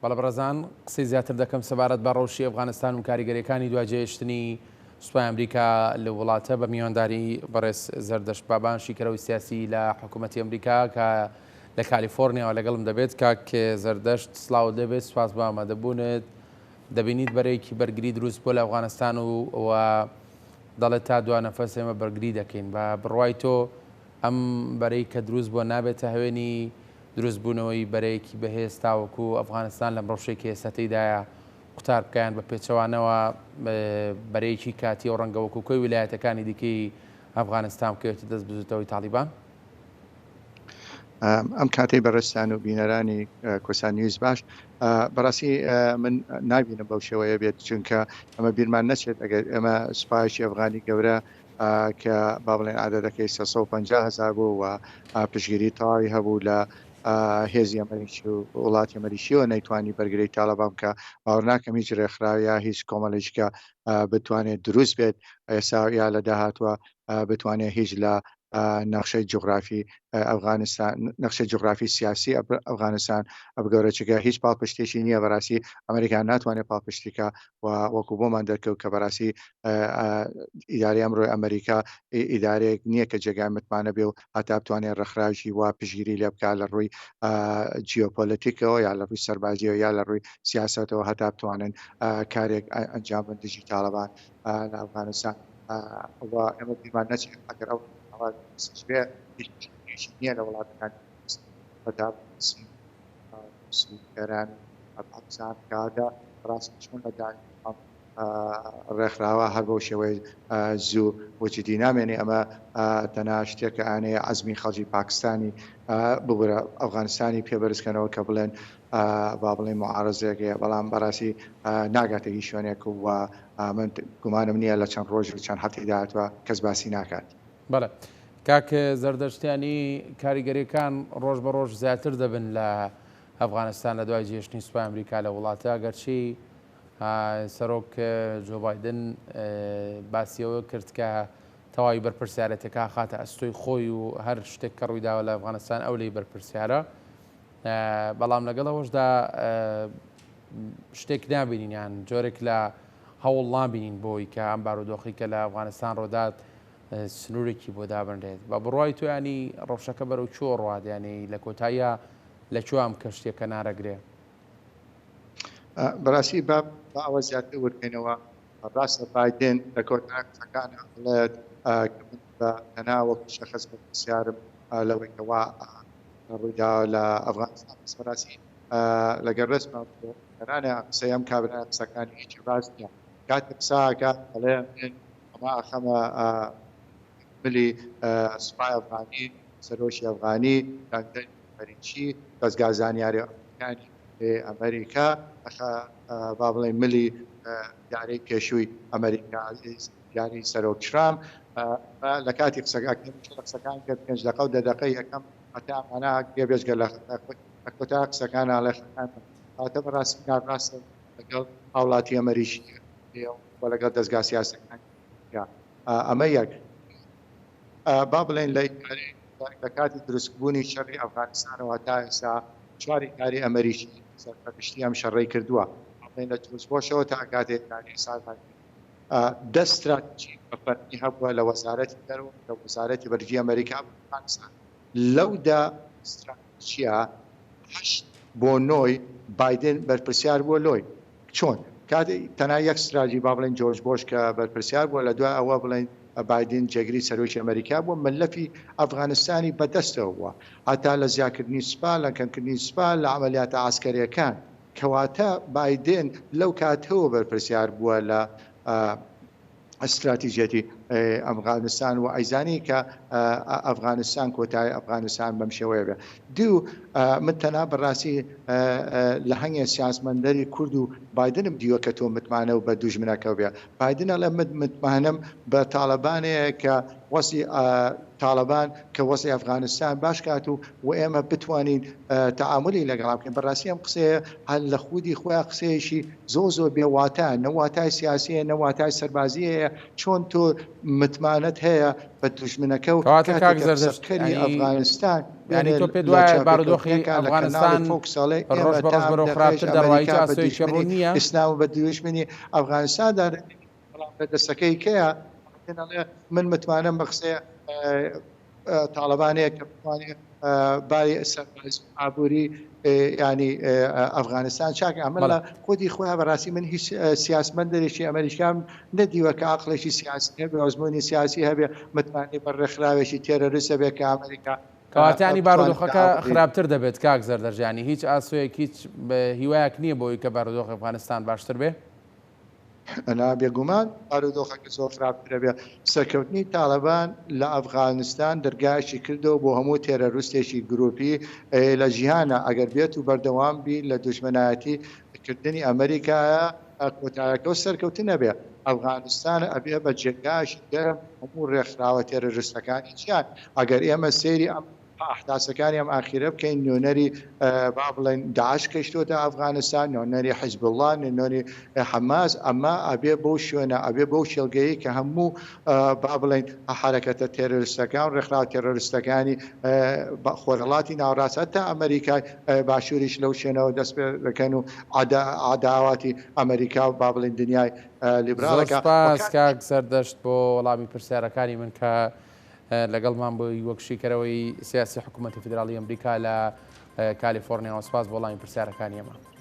بەڵێ بەڕێزان قسەی زیاتر دەکەم سەبارەت بە ڕەوشی ئەفغانستان و کاریگەریەکانی دوای جێهێشتنی سوپای ئەمریکا لە وڵاتە بە میوانداری بەڕێز زەردەشت بابان شیکەرەوەی سیاسی لە حکوومەتی ئەمریکا کە لە کالیفۆرنیاوە لەگەڵم دەبێت کاک زەردەشت سڵاوت لێبێت سوپاس بۆ ئامادەبوونت دەبینیت بەرەیەکی بەرگری دروست بۆ لە ئەفغانستان و و دەڵێت تا دوا نەفەس ئێمە بەرگری دەکەین بە بڕوای تۆ ئەم بەرەی کە دروست بووە نابێتە هەوێنی دروستبوونەوەی بەرەیەکی بەهێز تاوەکو ئەفغانستان لەم ڕەوشەی کە ئێستا تێیدایە قوتار بکا یان بە پێچەوانەوە بەرەیەکی کاتیە و ڕەنگە وەکو کۆی ویلایەتەکانی دیکەی ئەفغانستان بکەوێتە دەست بزوتنەوەی تاڵیبان؟ ئەم کاتەی بەڕێزتان و بینەرانی کوردستان نیوز باش بەڕاستی من نابینم بەو شێوەیە بێت چونکە ئەمە بیرمان نەچێت ئەگەر ئێمە سوپایەکی ئەفغانی گەورە کە با بڵێن عەدەدەکەی 350 هەزار بوو و پشتگیری تەواوی هەبوو لە هێزی ئەمریکی و وڵاتی ئەمریکیەوە نەیتوانی بەرگری تاڵەبان بکە باوەڕ ناکەم هیچ ڕێکخراو یا هیچ کۆمەڵێکە بتوانێت دروست بێت ئێستا یا لە داهاتوە بتوانێت هیچ لە نەخشەی جوغرافی ئەفغانستان نەخشەی جوغرافی سیاسی ئەفغانستان بگەورە چگە هیچ پاڵپشتێکی نییە بەڕاستی ئەمریکا ناتوانێت پاڵپشتیکە و وەکو بۆمان دەرکەوت کە بەڕاستی ئیداری ئەمڕۆی ئەمریکا ئیدارەیەک نییە کە جێگای متمانە بێ و هەتا بتوانێت ڕێکخراوی وا پشگیری لێ بکات لە ڕووی جیۆپۆلەتیکەوە یا لە ڕووی سەربازیەوە یا لە ڕووی سیاسەتەوە هەتا بتوانن کارێک ئەنجام بن دژی تاڵەبان لە ئەفغانستان و ئێمە بیرمان نەچێت ئەگەر ئەو بێ هیچ نییە لە وڵاتەکانی هەتا ئێران پاکستان کادا ڕاست چۆن لە دایک ڕێکخراوە هەر بەو شێوەی زوو وجودی نامێنێ ئەمە تەنها شتێکە ئانەیە عەزمی خەڵکی پاکستانی ببورە ئەفغانستانی پێ بەرزکەنەوە کە بڵێن با بڵێن معارزێک هەیە بەڵام بەڕاستی ناگاتە هیچ شوێنێک و من گومانم نییە لە چەند ڕۆژ و چەند هەفتەی داهاتوە کەس باسی ناکات. بەڵێ کاک زەردەشتیانی کاریگەریەکان ڕۆژ بە ڕۆژ زیاتر دەبن لە ئەفغانستان لە دوای جێشتنی سوپای ئەمریکا لە وڵاتە گەرچی سەرۆک جۆ بایدن باسی ئەوە کرد کە تەواوی بەرپرسیارەتەکە خاتە ئەستۆی خۆی و هەر شتێک کە ڕوویداوە لە ئەفغانستان ئەو لێی بەرپرسیارە بەڵام لەگەڵ ئەوەشدا شتێک نابینین یان جۆرێک لە هەوڵ نابینین بۆی کە ئەم بارودۆخی کە لە ئەفغانستان ڕۆدات سنوورێکی بۆ دابنرێت بە بڕای تویانی ڕەوشەکە بەرەو کوێ ڕوات یانی لە کۆتاییە لە کوێ ئەم کەشتیەکە نارەگرێ؟ بەڕاستی با با ئەوە زیاتر ورد بکەینەوە ڕاستە بایدن لە کۆتا قسەکانە ئەڵێت کە من بە تەنها وەکو شەخس بەرپرسیارم لەوەی کە وا ڕوویداوە لە ئەفغانستان بەس بەڕاستی لەگەر ڕێزمە بۆ ئێرانە قسەی ئەم کابرایە قسەکانی هیچی ڕاست نییە کاتێ قسە ئەکات ئەڵێ من ئەمە ئەخەمە ملی سوپای ئەفغانی سەرۆکی ئەفغانی دادگای ئەمریکی دەزگا زانیاریەکانی ئەمریکا با بڵێین ملی ئیدارەی پێشووی ئەمریکا ئیدارەی سەرۆک ترامپ لە کاتی قسەکان کرد پێنج دەقە و دە دەقە یەکەم هەتا ئەمانە گرێ بێجگە لە کۆتا قسەکان ئاڵێ خەکان بەڕاستی ناڕاستە لەگەڵ هاوڵاتی ئەمریکی و لەگەڵ دەزگا سیاسەکان ئەمە یەک با بڵێین لە لە کاتی دروستبوونی شەڕی ئەفغانستانەوە تا ئێستا چوار ئیدارەی ئەمەریکی سەرپەرشتی ئەم شەڕەی کردووە، با بڵێین لە جۆرج بۆشەوە تا کاتێ ئیدارەی سازانی دە ستراتیجی بە فەرمی هەبووە لە وەزارەتی دەرەوە لە وەزارەتی بەرگری ئەمەریکا بۆ ئەفغانستان لەو دە ستراتیجیە هەشت بۆ نۆی بایدن بەرپرسیار بووە لۆی. چۆن؟ کاتێ تەنها یەک ستراجی با بڵێین جۆرج بۆش کە بەرپرسیار بووە لە دوای ئەوە بڵێین بایدن جێگری سەرۆکی ئەمەریکا بووە مەلەفی ئەفغانستانی بە دەستەوە بووە هەتا لە زیاکردنی سوپا لە کەمکردنی سوپا لە عەمەلیاتە عەسکەریەکان کەواتە بایدن لەو کاتەوە بەرپرسیار بووە لە ستراتیژیەتی ئەفغانستان و ئەیزانی کە ئەفغانستان کۆتایی ئەفغانستان بەم شێوەیە بێ. دوو، من تەنها بەڕاستی لە هەنگێ سیاسمەندەری کورد و بایدنم دیوە کە تۆ متمانە و بە دوژمنەکەو بێ. بایدن ئەڵێ من متمانەم بە تاڵەبانەیە کە وەزعی تاڵەبان کە وەزعی ئەفغانستان باش کات و و ئێمە بتوانین تەعامولی لەگەڵا بکەین. بەڕاستی ئەم قسەیە هەر لە خودی خۆیا قسەیەکی زۆر زۆر بێ واتایە، نە واتای سیاسی هەیە نە واتای سەربازی هەیە، چۆن تۆ متمانەت هەیە بە دوژمنەکە و کەواتە کاتێک کاک کە زەردەشت قسەکەری یانی ئەفغانستان یانی بێنێ تۆ پێت لە وایە بارودۆخی چاوپێکەوتنەکە لە کەناڵی ئەفغانستان فۆکس ئەڵێ ڕۆژ ئێمە بە تا ڕۆژ ئەم بەرەو دەقەیش خراپتر دەڕوا هیچ ئەمەریکا بە ئاسۆیەکی دوژمنی ڕوون نییە؟ ئیسلام و بە دوژمنی ئەفغانستان دادەنێین بەڵام لە دەستەکەی کێیە؟ بایدن ئەڵێ من متمانەم بە قسەی تاڵەبان هەیە کە بتوانێ باری سەربازی و ئابووری یانی ئەفغانستان چاک ئەمە بەڵێ. لە خودی خۆیان بەڕاستی من هیچ سیاسمەندێکی ئەمریکام نەدیوە کە عەقڵێکی سیاسی هەبێ ئەزموونی سیاسی هەبێ متمانەی بە ڕێکخراوێکی تێرۆریست هەبێ کە ئەمریکا کەواتە ینی بتوانێت بارودۆخەکە ئابووری خراپتر دەبێت کاک زەردەشت یانی هیچ ئاسۆیەک هیچ هیوایەک نییە بۆی کە بارودۆخی ئەفغانستان باشتر بێ؟ نا بێگومان بارودۆخەکە زۆر خراپتر ئەبێ. سەرکەوتنی تاڵەبان لە ئەفغانستان دەرگایەکی کردەوە بۆ هەموو تێرەروستێکی گروپی لە جیهانا ئەگەر بێت و بەردەوام بی لە دوژمنایەتی کردنی ئەمریکایە کۆتایەکەو سەرکەوتن ئەبێ. ئەفغانستان ئەبێ بە جێگایەکی گەرم هەموو ڕێکخراوە تێرەرستەکانی جیهان. ئەگەر ئێمە سەیری ئەم ئەحداسەکانی ئەم ئاخیرە بکەین نوێنەری با بڵێن داعش گەیشتۆتە ئەفغانستان، نوێنەری حیزبوڵڵا، نوێنەری حەماس، ئەمە ئەبێ بەو شوێنە، ئەبێ بەو کێڵگەیەی کە هەموو با بڵێین حەرەکەتە تێرۆریستەکان و ڕێکخراوە تێرۆریستەکانی خۆرهەڵاتی ناوەڕاست هەتا ئەمەریکای باشووریش لەو شوێنەوە دەست پێ دەکەن و عەداواتی ئەمەریکا و با بڵێین دنیای زۆر لیبراڵەکە و سوپاس کاتێک کاک زەردەشت بۆ وەڵامی پرسیارەکانی من کە لەگەڵمان بووی وەک شیکەرەوەی سیاسی حکوومەتی فیدراڵی ئەمریکا لە کالیفۆرنیاوە سوپاس بۆ وەڵامی پرسیارەکانی ئێمە.